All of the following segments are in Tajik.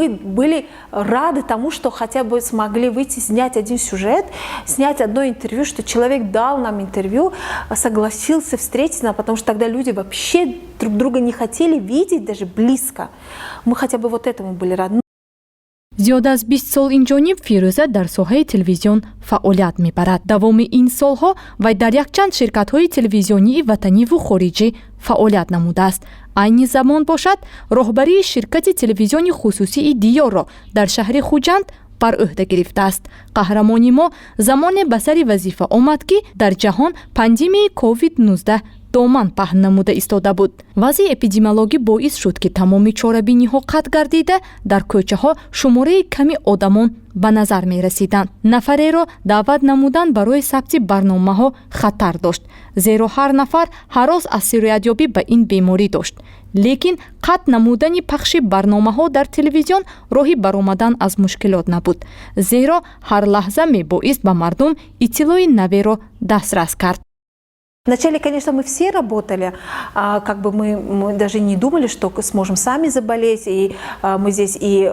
Мы были рады тому, что хотя бы смогли выйти, снять один сюжет, снять одно интервью, что человек дал нам интервью, согласился встретиться, потому что тогда люди вообще друг друга не хотели видеть даже близко. Мы хотя бы вот этому были рады. Зиёда аз 20 сол инҷониб Фирӯза дар соҳаи телевизион фаъолият мебарад. Давоми ин солҳо вай дар якчанд ширкатҳои телевизионии ватаниву хориҷӣ фаъолият намудааст. Айни замон бошад, роҳбарии ширкати телевизиони хусусии «Диёрро» дар шаҳри Хуҷанд бар ӯҳда гирифтааст. Қаҳрамони мо замоне ба сари вазифа омад, ки дар ҷаҳон пандемияи COVID-19 доман паҳн намуда истода буд. Вазъи эпидемиологӣ боис шуд, ки тамоми чорабиниҳо қатъ гардида, дар кӯчаҳо шумораи ками одамон ба назар мерасиданд. Нафареро даъват намудан барои сабти барномаҳо хатар дошт, зеро ҳар нафар ҳарос аз сироятёбӣ ба ин беморӣ дошт. Лекин қатъ намудани пахши барномаҳо дар телевизион роҳи баромадан аз мушкилот набуд, зеро ҳар лаҳза мебоист ба мардум иттилои наверо дастрас кард. Вначале, конечно, мы все работали, как бы мы даже не думали, что сможем сами заболеть, и мы здесь и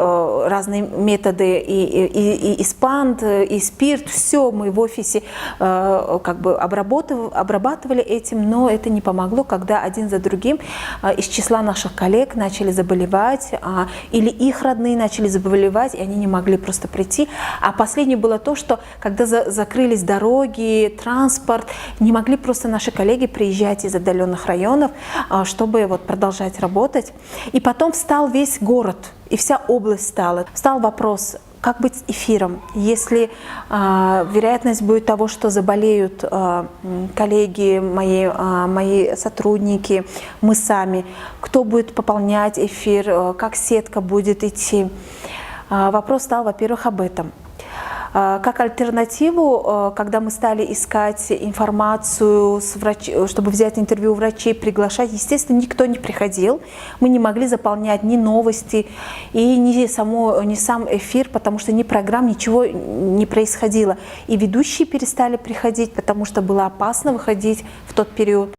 разные методы, и спанд, и спирт, все мы в офисе как бы обрабатывали этим, но это не помогло, когда один за другим из числа наших коллег начали заболевать, или их родные начали заболевать, и они не могли просто прийти. А последнее было то, что когда закрылись дороги, транспорт, не могли просто наши коллеги приезжать из отдаленных районов, чтобы вот продолжать работать. И потом встал весь город, и вся область стала. Встал вопрос, как быть с эфиром, если вероятность будет того, что заболеют коллеги мои, мои сотрудники, мы сами, кто будет пополнять эфир, как сетка будет идти. Вопрос стал, во-первых, об этом. Как альтернативу, когда мы стали искать информацию, чтобы взять интервью у врачей, приглашать, естественно, никто не приходил. Мы не могли заполнять ни новости и ни сам эфир, потому что ни программ, ничего не происходило. И ведущие перестали приходить, потому что было опасно выходить в тот период.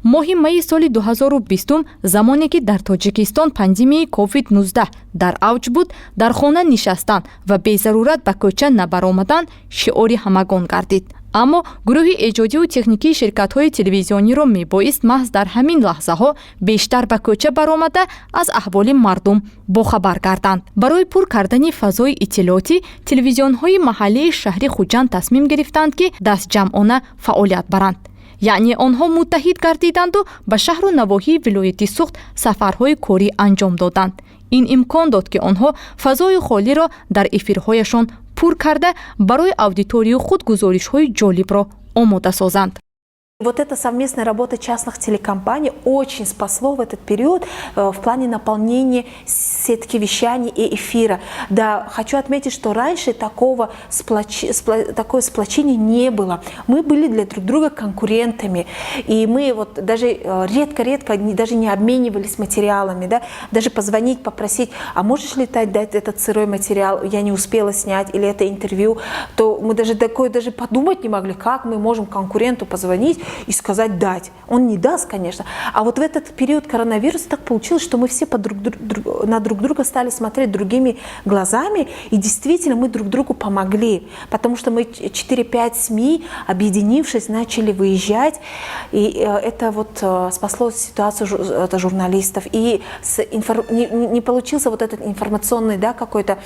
Моҳи майи соли 2020, замоне ки дар Тоҷикистон пандемияи COVID-19 дар авҷ буд, дар хона нишастан ва безарурат ба кӯча набаромадан шиори ҳамагон гардид. Аммо гурӯҳи эҷодиву техникии ширкатҳои телевизиониро мебоист маҳз дар ҳамин лаҳзаҳо бештар ба кӯча баромада, аз аҳволи мардум бохабар гарданд. Барои пур кардани фазои иттилоотӣ телевизионҳои маҳаллии шаҳри Хуҷанд тасмим гирифтанд, ки дастҷамъона фаъолият баранд, яъне онҳо муттаҳид гардиданду ба шаҳру навоҳии вилояти Суғд сафарҳои корӣ анҷом доданд. Ин имкон дод, ки онҳо фазои холиро дар эфирҳояшон пур карда, барои аудиторияи худ гузоришҳои ҷолибро омода созанд. Вот эта совместная работа частных телекомпаний очень спасло в этот период в плане наполнения сетки вещаний и эфира. Да, хочу отметить, что раньше такое сплочение не было. Мы были для друг друга конкурентами, и мы вот даже редко-редко даже не обменивались материалами, да, даже позвонить, попросить: «А можешь ли ты дать этот сырой материал, я не успела снять, или это интервью», то мы даже такое даже подумать не могли, как мы можем конкуренту позвонить и сказать дать. Он не даст, конечно. А вот в этот период коронавируса так получилось, что мы все на друг друга стали смотреть другими глазами, и действительно мы друг другу помогли, потому что мы 4-5 СМИ, объединившись, начали выезжать, и это вот спасло ситуацию это журналистов. И не получился вот этот информационный, да, какой-то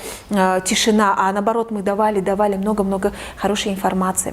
тишина, а наоборот, мы давали, давали много-много хорошей информации.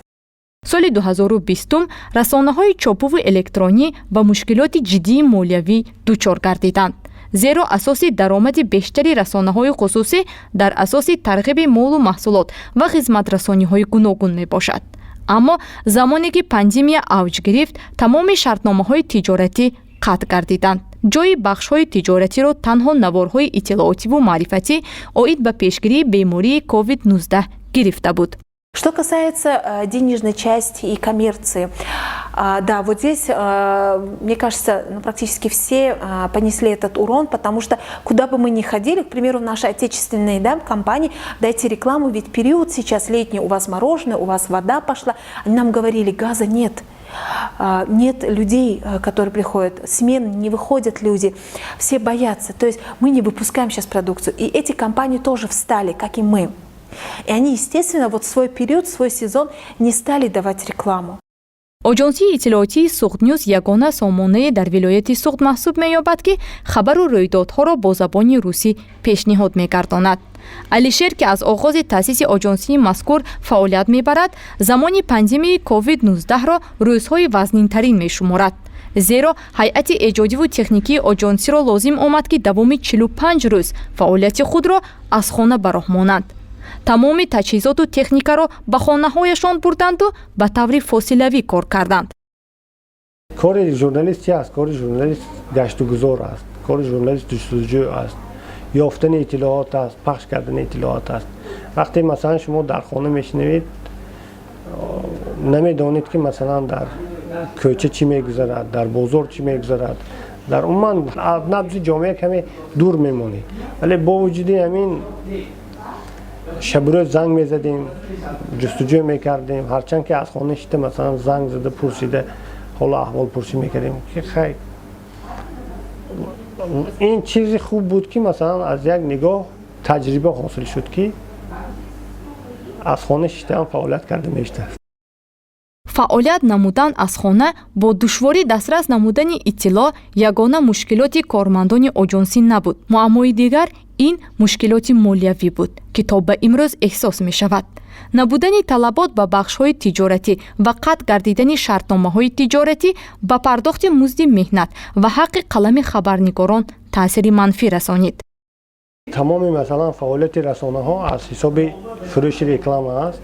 Соли 2020 расонаҳои чопуву электронӣ ба мушкилоти ҷиддии молиявӣ дучор гардиданд, зеро асоси даромади бештари расонаҳои хусусӣ дар асоси тарғиби молу маҳсулот ва хизматрасониҳои гуногун мебошад. Аммо замоне ки пандемия авҷ гирифт, тамоми шартномаҳои тиҷоратӣ қатъ гардиданд. Ҷои бахшҳои тиҷоратиро танҳо наворҳои иттилоотиву маърифатӣ оид ба пешгирии бемории COVID-19 гирифта буд. Что касается денежной части и коммерции, да, вот здесь, мне кажется, ну, практически все понесли этот урон, потому что куда бы мы ни ходили, к примеру, в наши отечественные, да, компании, дайте рекламу, ведь период сейчас летний, у вас мороженое, у вас вода пошла, они нам говорили: «Газа нет». Нет людей, которые приходят, смен не выходят люди, все боятся. То есть мы не выпускаем сейчас продукцию. И эти компании тоже встали, как и мы. И они, естественно, вот свой период, свой сезон не стали давать рекламу. Оҷонсии иттилоотии «Суғднюз» ягона сомонае дар вилояти Суғд маҳсуб меёбад, ки хабару рӯйдодҳоро бо забони русӣ пешниҳод мегардонад. Алишер, ки аз оғози таъсиси оҷонсии мазкур фаъолият мебарад, замони пандемияи COVID-19-ро рӯзҳои вазнинтарин мешуморад, зеро ҳайати эҷодиву техникии оҷонсиро лозим омад, ки давоми 45 рӯз фаъолияти худро аз хона ба роҳ монанд. Тамоми таҷҳизоту техникаро ба хонаҳояшон бурданду ба таври фосилавӣ кор карданд. Кори журналист чи аст? Кори журналист гаштугузор аст, кори журналист ҷустуҷӯ аст, ёфтани иттилоот аст, пахш кардани иттилоот аст. Вақте, масалан, шумо дар хона мешинавед, намедонед, ки, масалан, дар кӯча чӣ мегузарад, дар бозор чӣ мегузарад, дар умуман аз набзи ҷомеа каме дур мемонед. Вале бо вуҷуди ҳамин шабурӯз занг мезадем, ҷустуҷӯ мекардем. Ҳарчанд ки аз хона шита, масалан, занг зада, пурсида, ҳолу аҳволпурсӣ мекардем, ки хай, ин чизи хуб буд, ки, масалан, аз як нигоҳ таҷриба ҳосил шуд, ки аз хона шиштаам фаъолият карда мешудааст. Фаъолият намудан аз хона бо душворӣ дастрас намудани иттилоъ ягона мушкилоти кормандони оҷонсӣ набуд. Муаммои дигар ин мушкилоти молиявӣ буд, ки то ба имрӯз эҳсос мешавад. Набудани талабот ба бахшҳои тиҷоратӣ ва қатъ гардидани шартномаҳои тиҷоратӣ ба пардохти музди меҳнат ва ҳаққи қалами хабарнигорон таъсири манфӣ расонид. Тамоми, масалан, фаъолияти расонаҳо аз ҳисоби фурӯши реклама аст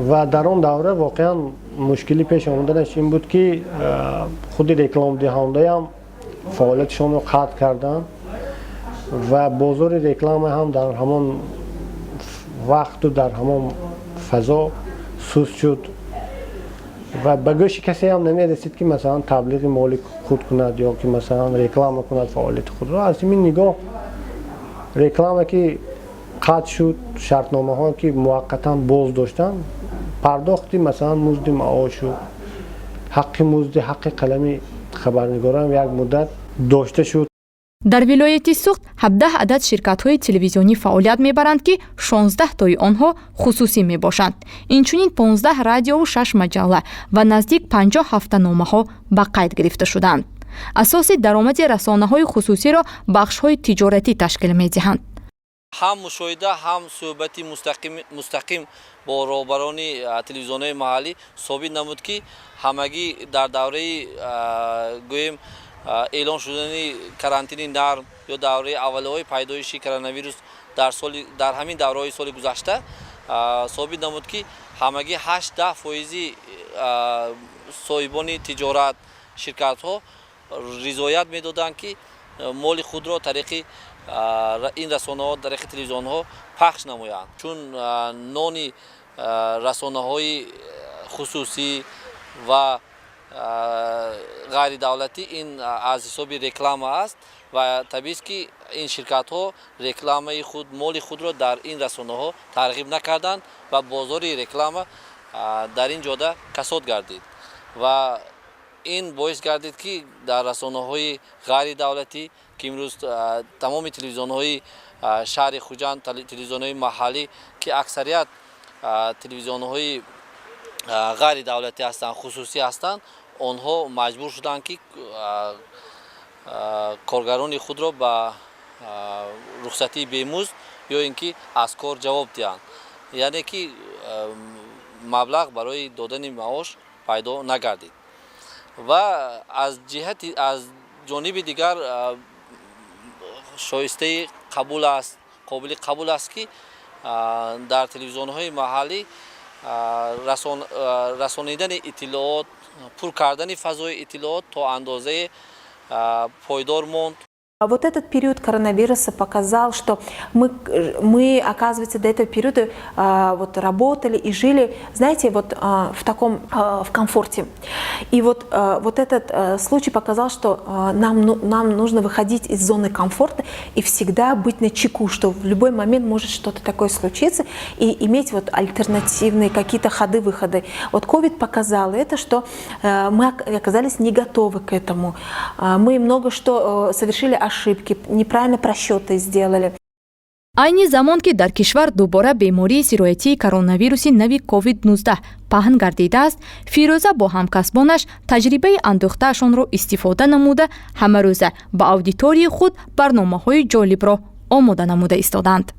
ва дар он давра воқеан мушкилӣ пеш омаданаш ин буд, ки худи рекламодиҳандаям фаъолияташонро қатъ карданд ва бозори реклама ҳам дар ҳамон вақту дар ҳамон фазо суст шуд ва ба гӯши касе ҳам намерасид, ки, масалан, таблиғи моли худ кунад ё ки, масалан, реклама кунад фаъолияти худро. Аз ҳамин нигоҳ реклама ки қатъ шуд, шартномаҳо ки муваққатан боз доштанд, пардохти, масалан, музди маошу ҳаққи музди, ҳаққи қалами хабарнигорам як муддат дошта шуд. Дар вилояти Суғд 17 адад ширкатҳои телевизионӣ фаъолият мебаранд, ки 16 тои онҳо хусусӣ мебошанд. Инчунин 15 радиову 6 маҷалла ва наздик 50 ҳафтаномаҳо ба қайд гирифта шудаанд. Асоси даромади расонаҳои хусусиро бахшҳои тиҷоратӣ ташкил медиҳанд. Ҳам мушоҳида, ҳам суҳбати мустақим бо роҳбарони телевизионҳои маҳаллӣ собит намуд, ки ҳамагӣ дар давраи, гӯем, эълон шудани карантини нарм ё давраи аввалиҳои пайдоиши коронавирус дар ҳамин давраҳои соли гузашта собит намуд, ки ҳамагӣ 8-10 фоизи соҳибони тиҷорат, ширкатҳо ризоят медоданд, ки моли худро тариқи ин расонаҳо, тариқи телевизионҳо пахш намоянд, чун нони расонаҳои хусусӣ ва ғайридавлатӣ ин аз ҳисоби реклама аст ва табиист, ки ин ширкатҳо рекламаи худ, моли худро дар ин расонаҳо тарғиб накарданд ва бозори реклама дар ин ҷода касод гардид ва ин боис гардид, ки дар расонаҳои ғайридавлатӣ, ки имрӯз тамоми телевизионҳои шаҳри Хуҷанд, телевизионҳои маҳаллӣ, ки аксарият телевизионҳои ғайридавлатӣ ҳастанд, хусусӣ ҳастанд, онҳо маҷбур шуданд, ки коргарони худро ба рухсатии бемузд ё ин ки аз кор ҷавоб диҳанд, яъне ки маблағ барои додани маош пайдо нагардид. Ва аз ҷониби дигар шоистаи қабул аст, қобили қабул аст, ки дар телевизионҳои маҳаллӣ расонидани иттилоот, пур кардани фазои иттилоот то андозае пойдор монд. Вот этот период коронавируса показал, что мы, оказывается, до этого периода вот работали и жили, знаете, вот в таком, в комфорте. И вот этот случай показал, что ну, нам нужно выходить из зоны комфорта и всегда быть начеку, что в любой момент может что-то такое случиться, и иметь вот альтернативные какие-то ходы-выходы. Вот COVID показал это, что мы оказались не готовы к этому. Мы много что совершили ошибки, неправильно просчеты сделали. Айни замон, ки дар кишвар дубора бемории сироятии коронавируси нави COVID-19 паҳн гардидааст, Фирӯза бо ҳамкасбонаш таҷрибаи андӯхтаашонро истифода намуда, ҳамарӯза ба аудиторияи худ барномаҳои ҷолибро омода намуда истодаанд.